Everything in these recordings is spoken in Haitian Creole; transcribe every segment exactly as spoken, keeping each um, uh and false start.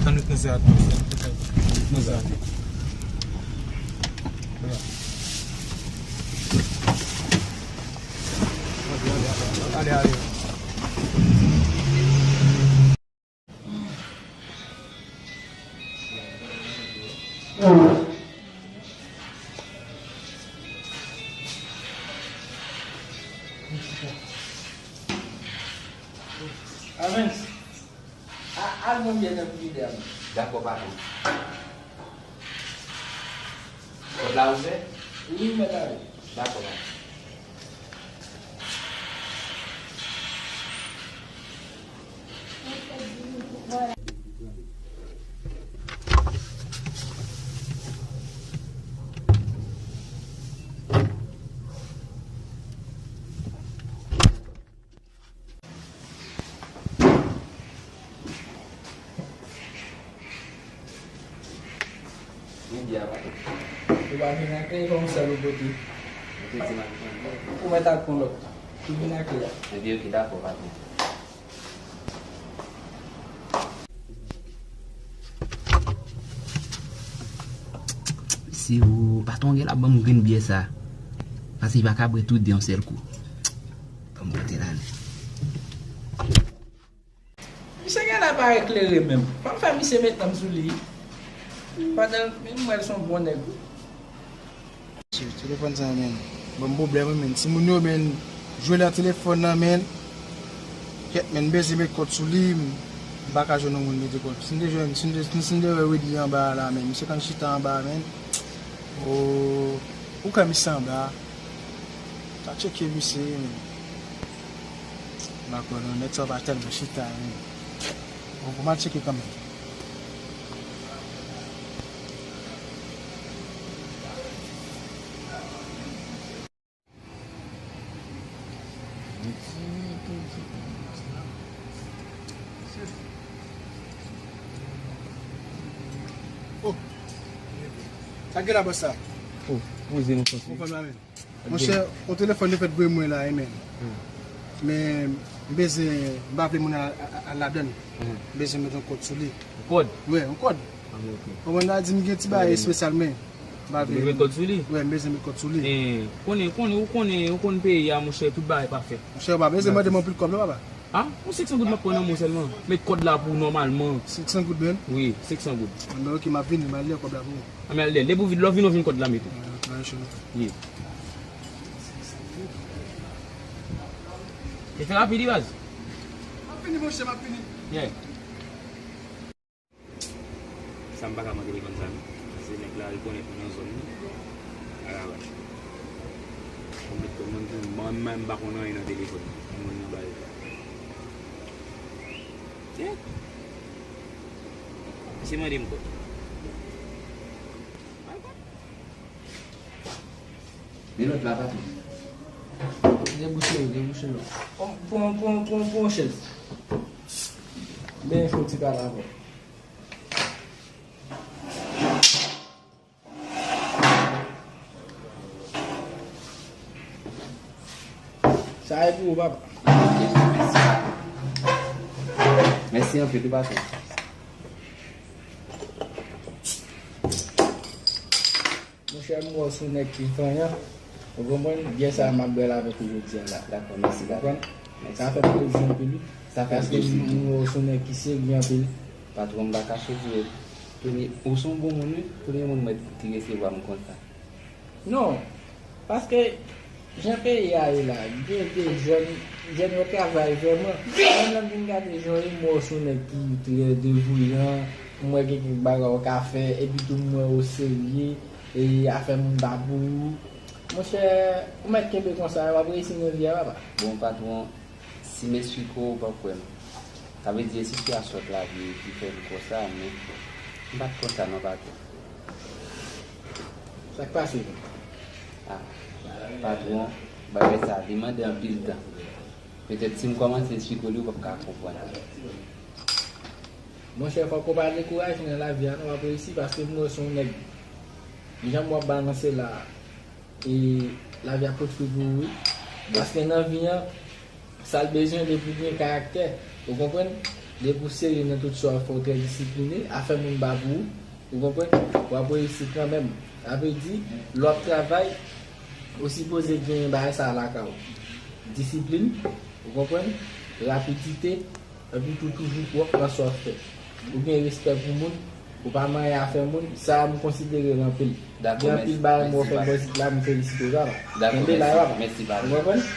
Ann ret nan sa a tou, ann ret nan sa a tou. Ann ret nan sa a tou. Ale, ale. Avans. A, al bon byè nan frijidè a. Dakò, patwon. Pòt la ouvè? Wi, mèt ale. Dakò, patwon. Ou pa vin ak li, kòm sèl ou pote. Ou mèt al pran lòt. Ou vin ak li a. Ebyen, oke, dakò, patwon. Se ou, patwon gen la ban m grenn byè sa. Paske li pa ka bwè tou de yon sèl kou. Ban m pote l ale. Misye gen la pa eklere menm. Ban m fè misye met nanm sou li. Pandan m wè l se yon bon nèg. Telefòn sa, men, ban m pwoblèm, wi, men. Timoun yo, men, jwe nan telefòn nan, men. Kèt, men, m bezwen met kòd sou li, m pa ka jwenn yon moun mete kòd. Si m te jwenn, si m te, si m te wè Rudy anba a la, men, misye konn chita anba a, men. O, ou kwè misye anba a? Ta tcheke misye, men. M pa kwè non, nèg sa pa tèlman chita, men. Bon, pou m al tcheke kanmenm. Oh. Sa gen la bòs sa? Oh, poze nou konsa. Konfòm la menm. Monchè, yon telefòn yo fèk voye mwen la, wi, men. Hmm. Men, m bezwen, m pa vle moun al, al, al ladann. Hmm. M bezwen met yon kòd sou li. Yon kòd? Wi, yon kòd. Ah, ok. Konprann la, di m gen ti bagay espesyal, men. M pa vle. Ou met kòd sou li? Wi, m bezwen met kòd sou li. Eh, konnen, konnen, ou konnen, ou konn peyi a, monchè, tout bagay pa fèt. Monchè, ou pa bezwen mande m anpil kòb non, papa. Ah, yon senk san goud m ap pran nan men w sèlman. Met kòd la pou ou nòmalman. Senk san goud menm? Wi, senk san goud. Anben, ok, m ap vini, m al lè kòb la pou ou. Anben, al lè. Depi w vin, lè w vin, ou jwenn kòd la, mete. Ah, travay cho. Wi. E fè rapid, wi, baz. M ap vini, monchè, m ap vini. Yeah. Sa m pa ka pran telefòn sa non. Paske nèg la rekonèt mwen nan zòn nan. Aravach. Mwen menm, mwen menm m pa konn anyen nan telefòn. Mwen menm nan bagay. Tiens. Misye mande m kòb. Men lòt la, patwon. Debouche yo, debouche yo. Pran, pran, pran, pran, pran yon chèz. Ben, fò ti pale avè w. Sa e pou ou, papa. Mèsi anpil, wi, patwon. Monchè, m wè w se yon nèg ki vanyan. Ou konprann? Byè sa a m ap bwè l avèk ou jodi a la. Dakò, mèsi, patwon. Ou konprann? Mèsi. Sa fè m plezi anpil, wi. Sa fè m plezi. Paske m, m wè w se yon nèg ki serye anpil. Patwon, m pa kache di w, premye, ou se yon bon moun, wi. Premye moun mwen ki resevwa m konsa. Non, paske jan peyi a ye la, gen de jèn, jèn yo travay vrèman. Mwen menm vin gade jan w ye, m wè w se yon nèg ki trè devouyan, m wè gen kèk bagay w ka fè, epi tou m wè w serye, e afè moun pa pou ou. Monchè, ou mèt kenbe konsa, w ap reyisi nan vi a, papa. Bon, patwon, si m esplike w, ou p ap kwè m. Sa vle di, e sitiyasyon lavi ki fè m konsa, men m pa t konsa non, patwon. Sa k pase menm? Ah, patwon, bagay sa a, li mande anpil tan. Petèt si m kòmanse esplike w li, ou p ap ka konprann. Monchè, fòk ou pa dekouraje nan lavi a non, w ap reyisi, paske m wè w se yon nèg. Jan w ap balanse la a, e lavi a konstwi pou ou, wi. Paske nan vi an, sa l bezwen depi w gen karaktè. Ou konprann? Depi w serye nan tout sa w ap fè, w trè disipline, afè moun pa pou ou, ou konprann? W ap reyisi kanmenm. Sa vle di, lè w ap travay, ou sipoze gen bagay sa a lakay ou. Disiplin, ou konprann? Rapidite, epi tou toujou pwòp nan sa w ap fè. Ou gen respè pou moun, ou pa manyen afè moun, sa a m konsidere l anpil. Gen anpil bagay mwen fè bò isit la, m felisite w, papa. Kenbe la, papa. Ou konprann?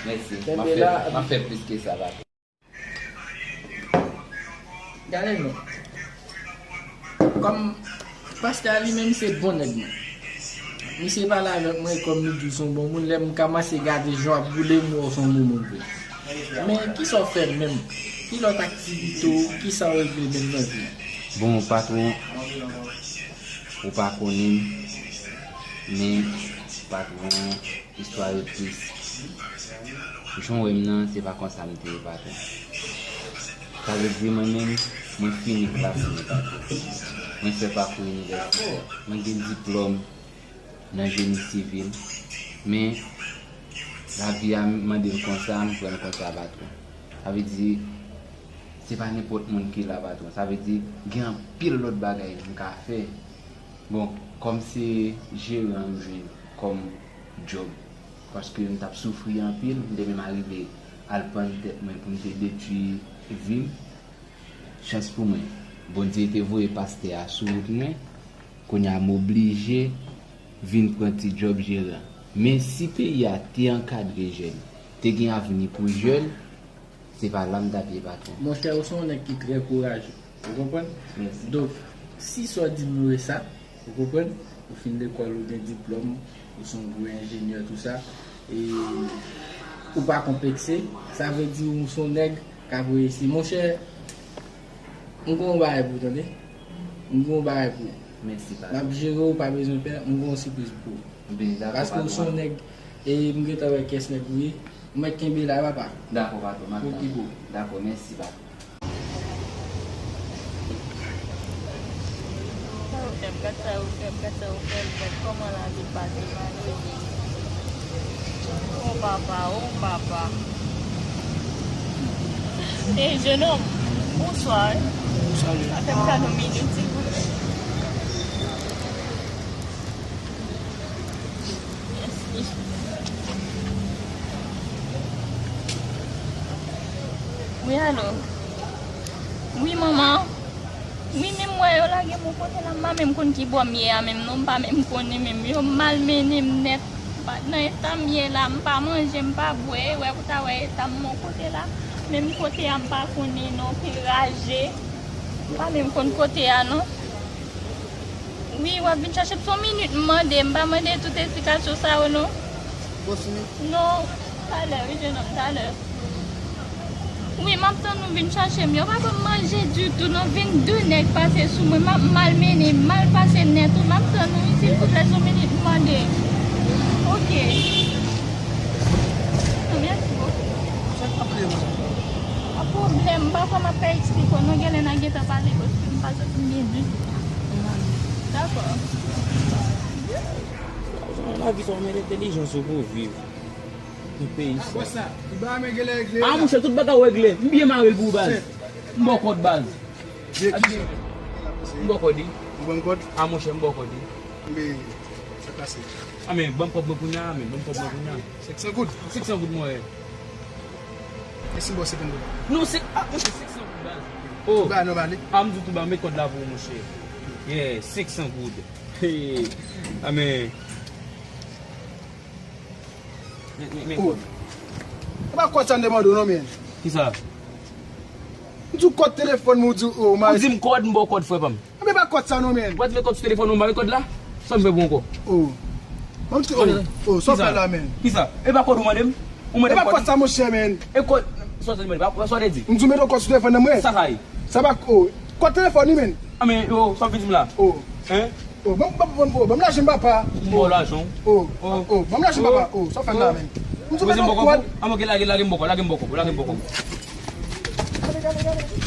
Kenbe la. M ap fè plis ke sa, papa. Gade non. Kòm pastè a li menm se bon nèg mwen. Misye pale avèk mwen kòm li di w se yon bon moun, lè m kòmanse gade jan w ap boule m, m wè w se yon bon moun vre. Men kisa w fè menm? Ki lòt aktivite w, kisa w regle menm nan vi w? Bon, patwon, ou pa konnen m, men patwon, istwa yo tris. Jan w wè m nan, se pa konsa m te ye, patwon. Sa vle di mwen menm, mwen fini klas mwen, patwon. Mwen fè pakou inivèsitè. Mwen gen diplòm nan jeni sivil. Men, lavi a mande m konsa, m pran l konsa, patwon. Sa vle di, se pa nenpòt moun ki la, patwon. Sa vle di, gen anpil lòt bagay m ka fè. Bon, kòm se jeran m jwenn kòm djòb, paske m t ap soufri anpil, m te menm arive al pann tèt mwen pou m te detwi vi m. Chans pou mwen, Bondye te voye pastè a sou wout mwen, kounye a m oblije vin pran ti djòb jeran. Men si peyi a te ankadre jèn, te gen avni pou jèn, se pa la m t ap ye, patwon. Monchè, ou se yon nèg ki trè kouraje. Ou konprann? Mèsi. Donk, si sa w di m vre sa, ou konprann? Ou fin lekòl, ou gen diplòm, ou se yon gwo enjenyè, tou sa. E ou pa konplekse, sa vle di ou se yon nèg k ap reyisi. Monchè, m gen yon bagay pou ou, tande? M gen yon bagay pou ou. Mèsi, patwon. M ap jere w, pa bezwen pè, m gen yon sipriz pou ou. Paske ou se yon nèg, e m gentan wè kiyès nèg ou ye. Ou mèt kenbe la, papa. Dakò, patwon, m ap tann. Pou pi gwo. Dakò, mèsi, patwon. Sa yo fè m, gad sa yo fè m, gad sa yo fè m, gad kòman lavi pase malere. O papa, o papa. Ey, jenòm, bonswa. Salut. Sa fè m kado minit, silvouplè. Mèsi. Wi, alo. Wi, manman. Wi, men m wè yo lage m yon kote la, m pa menm konn ki bò m ye a menm non, m pa menm konnen menm. Yo malmennen m nèt. M pa, nan eta m ye la, m pa manje, m pa bwè, wè pou ta wè eta m yon kote la. Menm kote a m pa konnen non, pi raje. M pa menm konn kote a non. Wi, w ap vin chache m. Se yon minit m mande, m pa mande tout esplikasyon sa yo non. Bon, sou mi- Non, talè, wi, jenòm, talè. Wi, m ap tann ou vin chache m. Yo pa ban m manje ditou non, vennde nèg pase sou mwen, m ap malmennen, m mal pase nèt wi, m ap tann ou wi, silvouplè, se yon minit m mande. Oke. Mèsi bokou. Sa k ap pale, madanm? Pa pwoblèm, m pa kwè m ap ka eksplike w non, genlè n a gentan pale paske m pa santi m byen ditou. Dakò. Lavi sa w met entèlijans ou pou w viv nan peyi sa. A monchè, tout bagay w regle. M byen mare l pou ou, baz. M ba w kòd, baz. M ba w kòd wi. Ou ban m kòd? A monchè, m ba w kòd wi. Men, sa k pase? A men, ban m kòb mwen kounye a, men, ban m kòb mwen kounye a. Senk san goud? Senk san goud mwen wè. E si m ba w senkant dola? Non, se, a, monchè, senk san goud, baz. O. Tou ba, nòmal wi. A, m di w tou ba, met kòd la pou ou, monchè. Yeah, senk san goud. Hey. A men. Men, men, men kòd. E pa kòd sa m te mande w non, men. Kisa? M di w kòd telefòn mwen, ou di w, o, ou di m kòd, m ba w kòd, frè pa m. Anben, e pa kòd sa non, men. Ou pa di men kòd sou telefòn mwen, m pa met kòd la? Sa m fè pou w ankò? O. Ban m di, o, o, sa w fè la, men. Kisa? E pa kòd ou mande m? Ou mande m kòd? E pa kòd sa, monchè, men. E kòd, sa w te mande, sa w te di? M di w mete yon kòd sou telefòn nan mwen. Sa sa ye? Sa pa, o, kòd telefòn wi, men. A men, o, sa w vin di m la? O. Hein? O, ban, ban, ban, o, ban m lajan m, papa. M ba w lajan w. O, o, ban m lajan m, papa. O, sa w fè m la, men. M di w mete yon kòd. A men, oke, lage, lage m ba w kòb, lage m ba w kòb, lage m ba w kòb. Gade, gade, gade.